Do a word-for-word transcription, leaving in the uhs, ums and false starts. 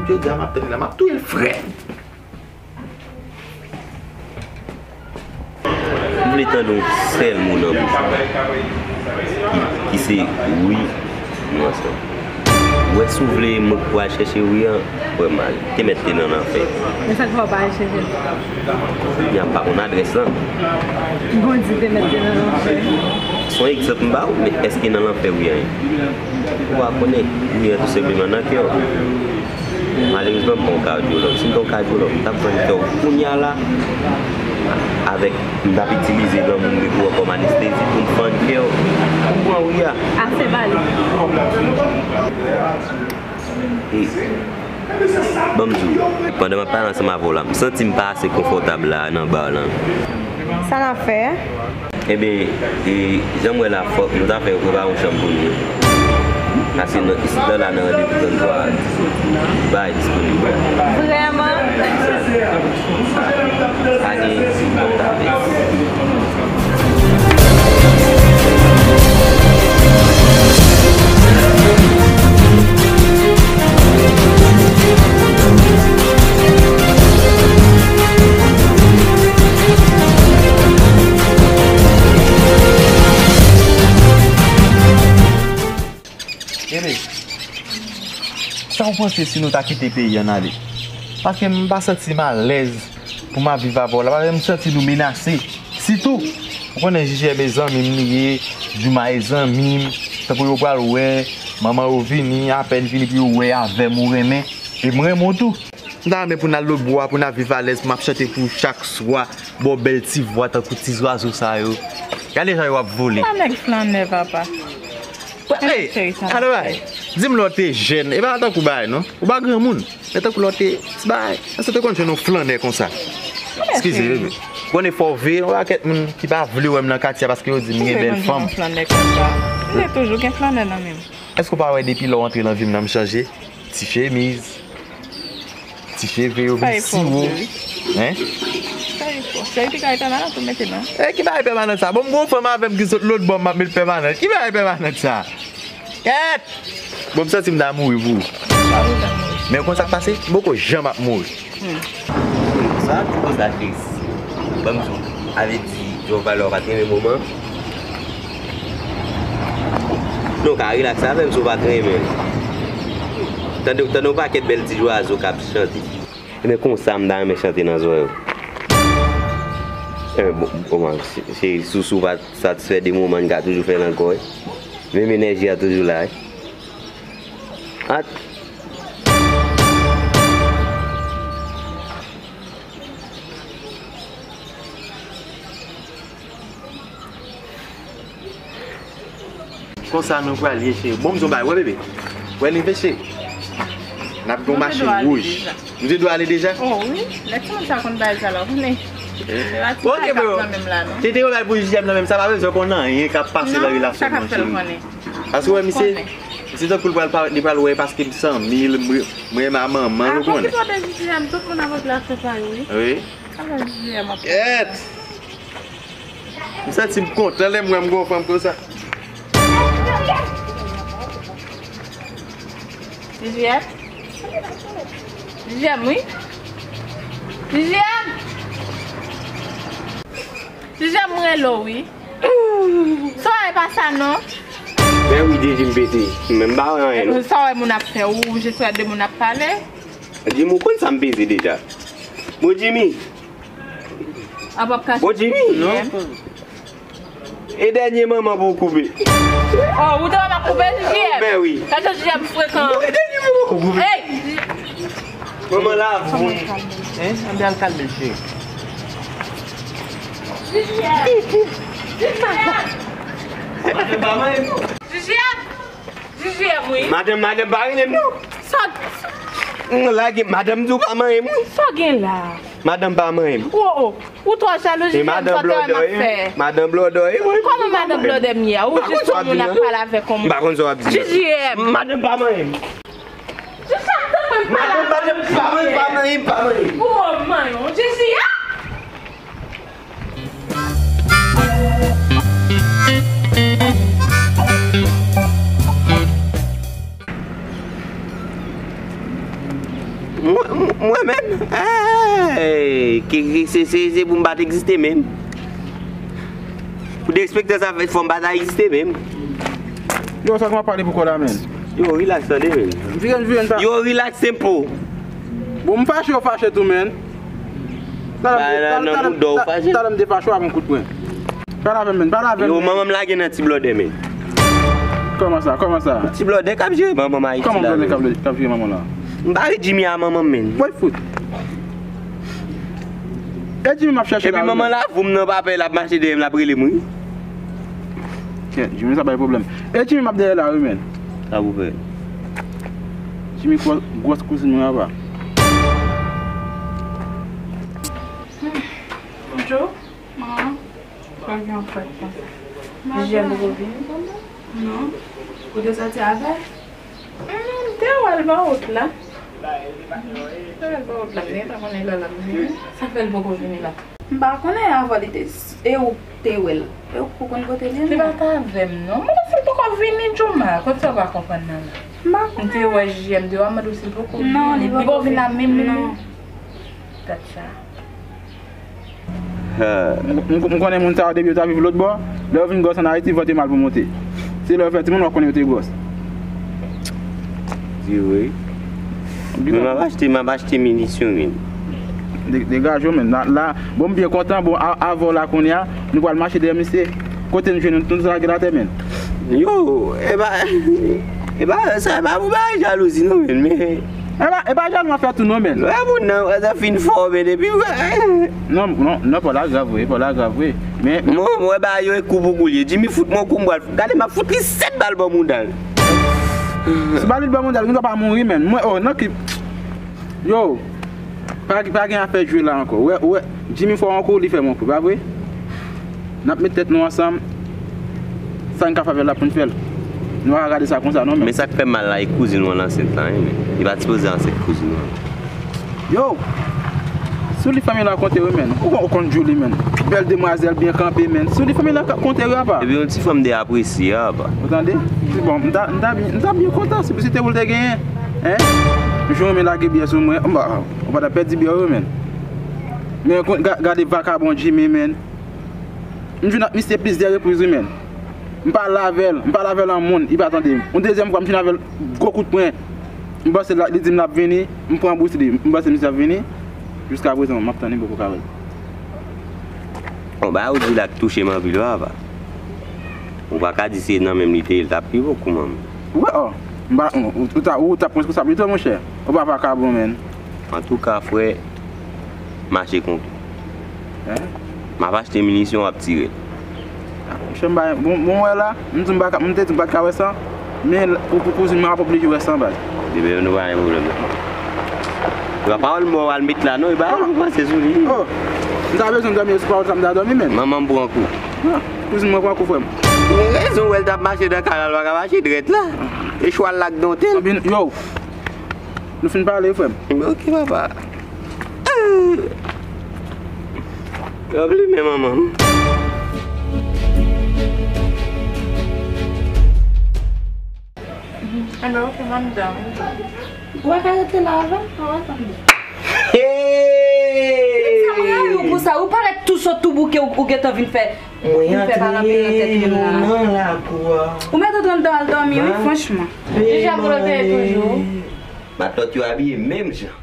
Jodi a m ap tann li la, m ap touye l frèt. M vle tande yon sèl mo nan bouch ou ki, ki se wi, nou ansanm. Ou wè, si w vle mwen pou al chèche wi an, wè m al. Te mèt te nan lanfè. Men sa k fè w pa al chèche l? Kounya m pa konn adrès lan. Bondye te mèt te nan lanfè. Se yon egzanp m ba w, men èske nan lanfè wi an ye? Ou pa konnen, wi an tou senpleman nan kè w. Malerezman, m pa yon kadyològ. Si m te yon kadyològ, m t ap fann kè w kounya la, avèk, m t ap itilize granmoun m gen pou w kòm anestezi pou m fann kè w, pou m pran wi a. Ase pale. E, ban m di w, pandan m ap pale ansanm avè w la, m santi m pa ase konfòtab la nan bar lan. Sa n ap fè? Ebyen, e, jan m wè la, fòk nou ta fè yo prepare yon chanm pou nou. Paske nan, isit la, la, nan randevou tranntwa a, bagay disponib. Vrèman? Pa gen, pa gen. Ebe, sa w panse si nou ta kite peyi a n ale? Paske m pa santi m alèz pou m ap viv avè w la. Paske m santi nou menase. Sitou, ou konnen J J M e zanmi m li ye, Jouma e zanmi m. Tankou yo pral wè, manman yo vini, apèn vini pou yo wè avè m ou renmen. E m renmen w tou. M ta renmen pou n al lòtbò a, pou n ap viv alèz, pou m ap chante pou ou chak swa, ba w bèl ti vwa tankou ti zwazo sa yo. Gade jan yo ap vole. Sa nèg flannè, papa. Ey, cheri, sa alò, bay, di m lè w te jèn, e pa tankou bagay non. Ou pa granmoun, men tankou lè w te ti bagay. Èske w te konn jwenn yon flannè konsa? Eskize, bebe. Konnen fò w veye yon pakèt moun ki pa vle wè m nan katye a paske yo di m gen bèl fanm. Flannè konsa. M te toujou gen flannè nan men m. Èske w pa wè depi lè w antre nan vi m nan m chanje? Ti chemiz, ti cheve yo vin siwo. Hein? Fè efò. Cheri, piga e pèmanan tou mete non. E ki bagay pèmanan sa? Bon, m gon fanm avè m ki sot lòt bò, m ap met pèmanan. Ki bagay pèmanan sa? Kèt! Bon, m santi m ta mouri pou ou. Men w konn sa k pase? M poko janm ap mouri. Hmm. Sa, tout sa tris. Ban m di w, ale di Jeovah lè w pa t renmen moman. Non, w ka rilaks avè m si w pa t renmen l. Tande, tande yon pakèt bèl ti zwazo k ap chante. Ebyen, konsa m ta renmen chante nan zòrèy ou. Ebyen, bon, bon, se, se, si, si w pa t satisfè de moman, n ka toujou fè l ankò, wi. Menm enèji a toujou la, wi. At. Konsa nou pral ye, cheri. Bon, m di w bagay, wè, bebe. Wè, li vle, cheri. N ap gen yon machin wouj. Nou te dwe ale deja. Oh, wi. Lè timoun sa konn bagay sa la, w konnen. Se pa ti bagay k ap nan menm la, non. Te te yon bagay pou J M nan menm, sa pa bezwen konn anyen k ap pase nan relasyon nou, cheri. Paske, wè, misye, misye tankou l pral parèt, li pral wè paske m zanmi l, m, m renmen a manman l, ou konnen. Pwofite de J M, tout moun ap regle afè pa yo, wi. Wi. Kèt! M santi m kontan lè m wè m gon fanm konsa. J J M? J J M, wi. J J M! J J M, m rele w, wi. Sa w wè pa sa, non? Men wi, Didi m pete. Men m pa wè anyen, non. Sa w wè moun ap fè ou, jis wè de moun ap pale. Jimmy, ou konn sa m peze deja. Bon, Jimmy. Ap ap kache. Bon, Jimmy. Non. E dènye manman pou w koupe. Oh, ou te wè m ap koupe, J J M? Ben wi. Sa J J M frekan. Non, e dènye manman pou w koupe. Hey! Manman la, bon. Hein? Ann al kalme l, cheri. J J M! J J M! J J M, wi. Madanm, madanm pa renmen m, non. Sa, m lage madanm di w pa manyen m, wi. Sa w gen la? Madanm pa manyen m. Oh, oh. Ou twò jalou, J J M, sa w te wè m ap fè. Madanm blòdè, wi. Kòman madanm blòdè m ye a? Ou jis yon moun ap pale avèk yon moun. M pa konn sa w ap di. J J M. Madanm pa manyen m. J J M, tanpri, m pale avè w. Madanm, madanm pa manyen m, pa manyen m, pa manyen m. Ou manyen, J J M. Mwen, mwen, mwen menm? Hey, ki, ki, se, se, se pou m pa t egziste menm. Pou derespektan sa fè, fò m pa ta egziste menm. Yo, sa k w ap pale pou kò la, menn? Yo, relax, tande, menn. Vire, vire, pa. Yo, relax, tempo. Bon, m fache, w fache tou, menn. Talè m te, talè, talè, talè m te fache w avè yon kout pwen. Pale avè m, menn, pale avè m. Yo, manman m lage nan ti blòdè, menn. Kòman sa, kòman sa? Ti blòdè k ap jere manman m Ayiti la, menn. Kòman blòdè k ap, k ap jere manman la? M pa ret Jimmy a manman m, menn. Woy fout. E Jimmy m ap chèche la, wi, menn. Epi manman la, voum nan pa pè, l ap mache dèyè m, l ap rele m, wi. Kèt, Jimmy sa bay pwoblèm. E Jimmy m ap dèyè la, wi, menn. Sa pou fè? Jimmy gwòs, gwòs kouzin mwen apa. Bonjou. Manman, sa gen yon fèt konsa. Jèn poko vini? Non. Ou te sòti avè l? Hmm, m te wè l bò wout la. M te wè l bò wout la, m te pa konnen lè l ap vini. Sa fè l poko vini la? M pa konnen, avè li te, e ou k te wè l? E ou k konn kote l ye? Li pa t avè m, non. Mwen si l poko vini, Jouma. Konn sa w pa konprann nan la. M pa konnen. M te wè J M te wè, m mande w si l poko vini. Non, li poko vin la menm, menm. Non. Gad sa. M, m, m konnen moun sa yo depi yo ta viv lòt bò, lè yo vin gwòs ann Ayiti, vant yo mal pou monte. Se lè yo fè timoun, w ap konnen yo te gwòs. Di vre. Men m ap achte, m ap achte minisyon, wi. De-, degaje w, menn. La, la, bon, m byen kontan, bon, a-, avè w la kounye a, nou pral mache dèyè misye. Kote n jwenn nou, nou tout lage l atè, menn. Yo, e pa, e pa, sa e pa pou bagay jalouzi, non, menn, men E pa, e pa jalou m ap fè tou non, menn. Wè moun nan, wè sa fin fò, menn, epi wè. Non, non, non, pa w la grav vre, pa w la grav vre. Men. Mwen, mwen ba yo e kou pou kou l ye. Jimmy fout mwen kou m pral. Gade, m ap fout li sèt bal bò mouda l. Si bal li bò mouda l, li pa mouri, menn. Mwen, oh, nan ki. Yo, pa, pa gen afè jwe la ankò. Wè, wè, Jimmy fè w yon kou, li fè m yon kou, pa vre? N ap met tèt nou ansanm. Sa n ka fè avè l la pou n fè l. Nou pa ka gade sa konsa non, menn. Men sa k fè m mal la, e kouzin w an ansent la, wi, menn. Li pa t sipoze ansent kouzin w an. Yo! Sou li fanmi la konte, wi, menn. Ou, ou konn Julie, menn. Bèl demwazèl, byen kanpe, menn. Sou li fanmi la konte, wi, apa. Epi yon ti fanm de apresye, apa. Ou tande? Bon, m ta, m ta, m ta byen kontan si, si te pou l te genyen. Hein? Jou renmen lage byè sou mwen. M pa, ou pa ta pèdi byè, wi, menn. Men kon, ga-, gade vakabon Jimmy, menn. M jwenn ak misye plizyè repriz, wi, menn. M pale avè l, m pale avè l an moun, li pa tande m. Yon dezyèm fwa, m fin avè l gwo kout pwen. M panse l, li di m l ap vini, m pran bous li. M panse misye ap vini. Jiskaprezan, m ap tann li, m poko ka wè l. Bon, bagay ou di la k touche m anpil, wi, apa. Ou pa ka di se nan men m li te ye, l t ap pi bon kou manman. Ou wè, oh, m pa, ou, ou, ou ta, ou t ap responsab li tou, monchè. Ou pa vakabon, menn. Antouka, frè, mache kontou. Hein? M ap achte minisyon, w ap tire l. Ah, monchè, m pa, bon, bon, wè la, m di m pa ka, m te di m pa t ka wè san, men pou, pou kouzin mwen ap oblije wè san bal. Ebyen, nou pa gen pwoblèm non. E pa pawòl mò w al met la, non, e pa pawòl pou panse sou li. Oh, m ta bezwen dòmi sou pawòl sa m ta dòmi, menn. Manman m pran kou. Ah, kouzin mwen pran kou, frè m. Gen rezon, wè l t ap mache nan kay la, l pa ka mache drèt la. E chwal la k donte l. Ebyen, yo, nou fin pale, frè m. Ok, papa. Yo ap limen manman m. Anben, ok, m ann dan. Ou pa ka rete la avè m? An, antann. Hey! Sa m rayi w pou sa. Ou parèt tou sot, tou bouke, ou, ou gentan vin fè, vin fè palanpe nan tèt moun la. Mwen antre nan lakou a. Ou mèt antre anndan al dòmi, wi, franchman. Deja pou lòt toujou. Matlòt yo abiye menm jan.